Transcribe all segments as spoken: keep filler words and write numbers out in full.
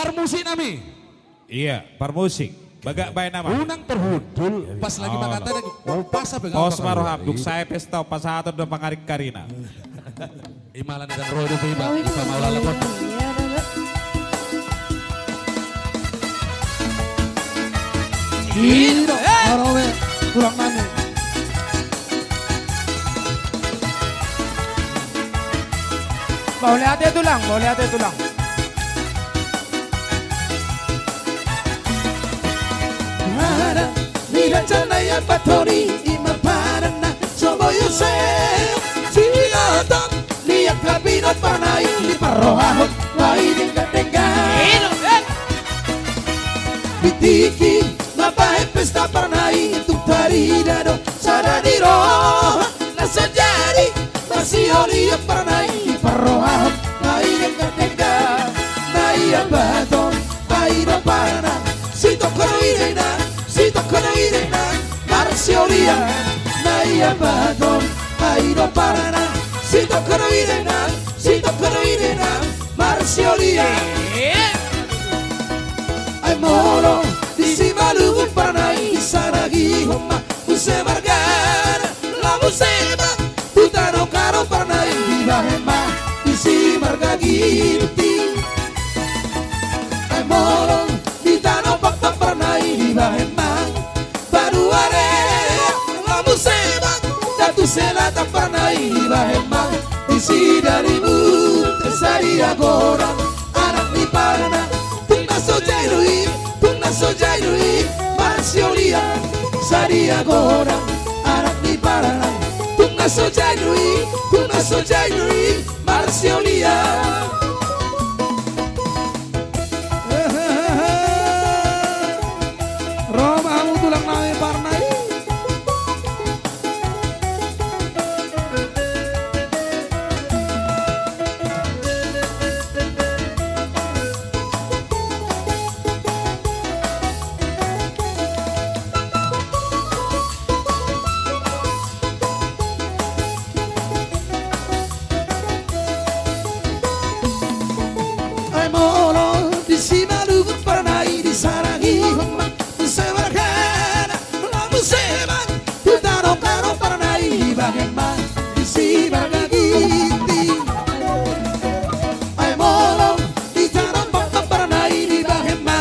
Parmusik nami. Iya, parmusik. Bagak baen nama. Unang terhudul, pas lagi mangkatai lagi. Oh, pas apa? Pos ma roham, dung sae pesta, pasahaton do pangaringkarina. Ima ala ni dang roha do pe iba, iba maulala pon. Iya, iya, iya. Ino, aro be, tulang nami. Mauliate tulang, mauliate tulang. Ada, di rancana ia patori, ima padanna, sobo yose, silaton, liat kapino parna i, di parrohahon, bai denggan-denggan. Ino, eh. Bitiki, mambahen pesta parna i, tung tarida do, sada di roha, na so jadi, marsiolian parna i, di parrohahon, bai denggan-denggan. Na ia baton, ai do parna, sitongka do i dainang, sitongka do i dainang, marsiolian. Na ia baton, ai do parna, sitongka do i dainang, sitongka do i dainang, marsiolian. Ai molo disi malungun parna i, disaragihon ma muse margana, laho muse ma tu tano Karo parna i, dibahen ma disi marga Ginting. Ai molo di tano Pakpak parna i, dibahen ma Baduare, laho muse ma Datu Selatan parna i, dibahen ma disi Dalimun, sadia godang anak ni parna, tung na so jadi do i, tung na so jadi do i, marsiolian, sadia godang anak ni parna, tung na so jadi do i, tung na so jadi do i, marsiolian. Ro ma hamu tulang nami parna i. Ai molo disi malungun parna i, disaragihon ma muse margana, laho muse ma tu tano Karo parna i, dibahen ma disi marga Ginting. Ai molo di tano Pakpak parna i, dibahen ma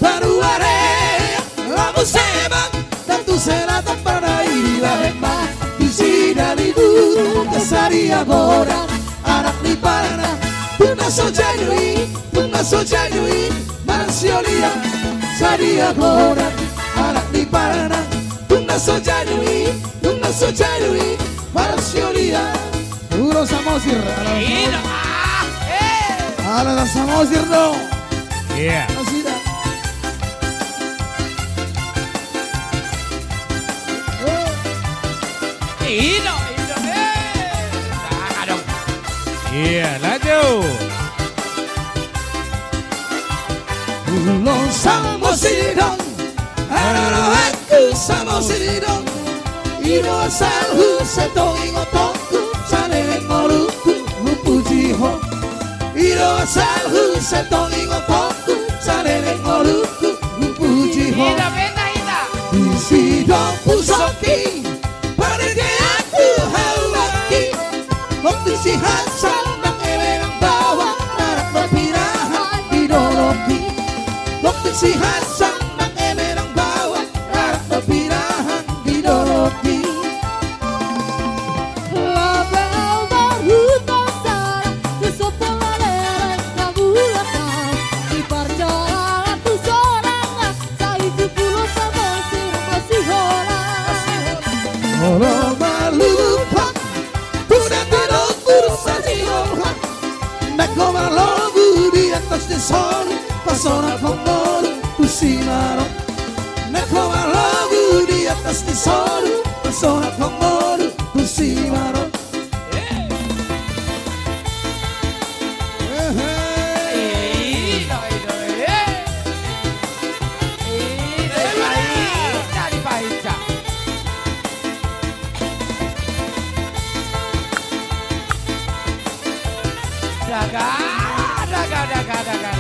Baduare, laho muse ma Datu Selatan parna i, dibahen ma disi Dalimun, sadia godang anak ni parna, tung na so jadi do i, tung na so jadi do i, marsiolian, sadia godang anak ni parna, tung na so jadi do i, tung na so jadi do i, marsiolian. Ulo Samosir, ala Samosir. Ino, ah, eh. Ala Samosir do. Iya. Nasida. Ino, ino, eh. Nah, adong. Iya, lanjut. Ulo Samosir do. Ala rohangku Samosir do. I do asalhu, sai tong ingotongku, saleleng ngolungku, hupuji ho. I do asalhu, sai tong ingotongku, saleleng ngolungku, hupuji ho. Ida, beta, ida. Disi do pusokki, panegeanku hau aki. Nunga disi hansan nang eme nang baoa, ndang adong do pinahan di dolokki. Nunga disi hansan nang eme nang baoa, ndang adong do pinahan di dolokki. Lape au marhuta sada, tu somba laleleng na mulak na, di parjalanan tu sonang na, sai tu Pulo Samosir masihola. Olo marluhut, tu dangka donggor sasihol. Nanggo marlogu di atas ni solu, pasonang ho ngolu tu Simarot. Nanggo marlogu di atas ni solu, pasonang ho ngolu tu Simarot. Ida, ida, eh. Ida, ida, ida, ida. Daga, daga, daga.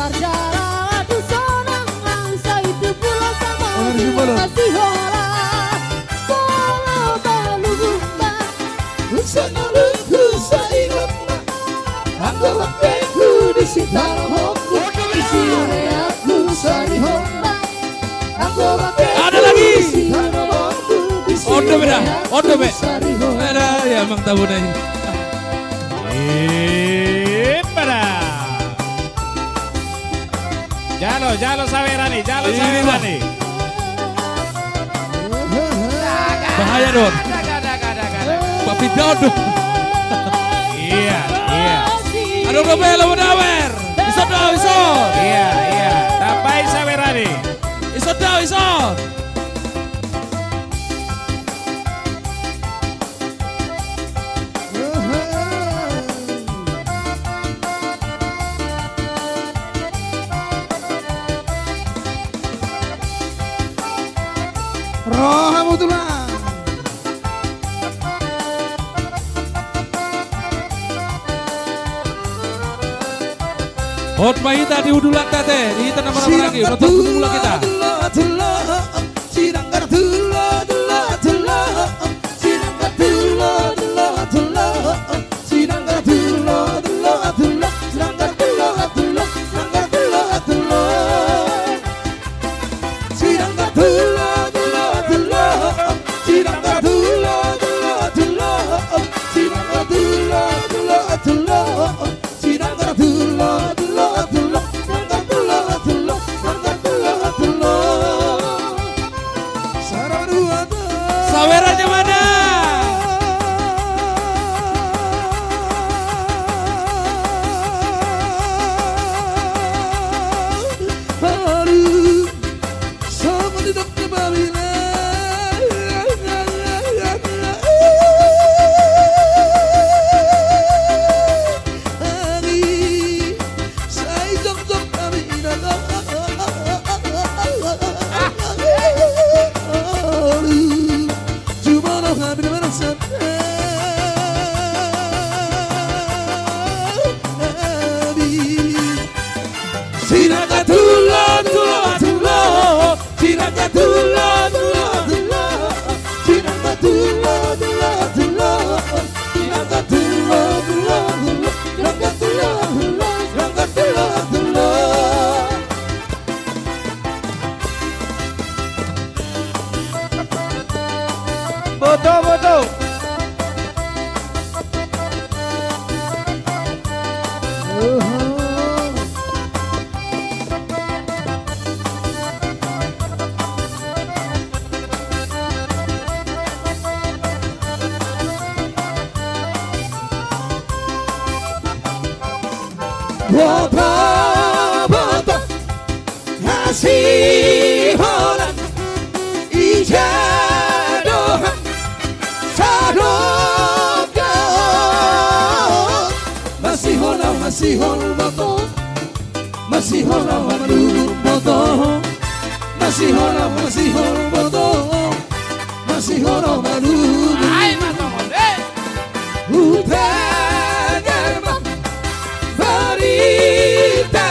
Parjala tu sonang, sai tu pulo sama. Onar si pulo. Masihola, polo balu gumba. Sangaluku sai homba. Anggo bangkeku di sitarohonku. Di sireakku sai homba. Anggo bangkeku. Ada lagi. Di sitarohonku. Di sireakku. Ondo beda. Ondo be. Sai homba. Ada ya, Mang Tabuna i. Ipada. Jalo, jalo saweran i, jalo saweran i. Bahaya, Don. Papindaon, Don. Iya, iya. Adong dope laho manyawer. Ison do, ison. Iya, iya. Tambai saweran i. Ison do, ison. Roha mutula. Hot ma hita di hundulanta te, di hita na marhahamaranggi, hot ma hita. Saweran ni mana? Aduh. Sama di dokter Babila. Ani, sai jok-jok kami ina. Cuma lo kami merasa. Ani. Sinangka tulo, tulo, tulo. Sinangka tulo, tulo, tulo. Sinangka tulo, tulo, tulo. Sinangka tulo, tulo, tulo. Sinangka tulo, tulo, sinangka tulo, tulo. Boto, boto. Boto, boto. Hasiholan ija do hang sadokon. Masiholan, masihol boto. Masiholan, masihol boto. Masiholan, masihol boto. Masiholan, masihol boto. Ai, mantap, eh. Huta German. Barita.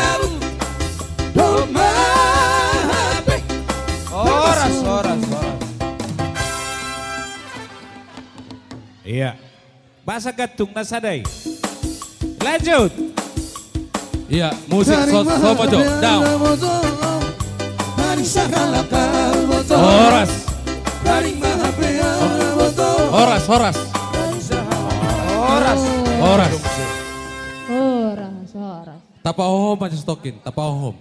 Horas, horas, horas. Iya. Bahasa gantung na sada i. Lanjut. Iya, musik so, so maju. Down. Horas. Horas, horas. Horas. Horas. Horas, horas. Tapaohom aja stokin, tapaohom.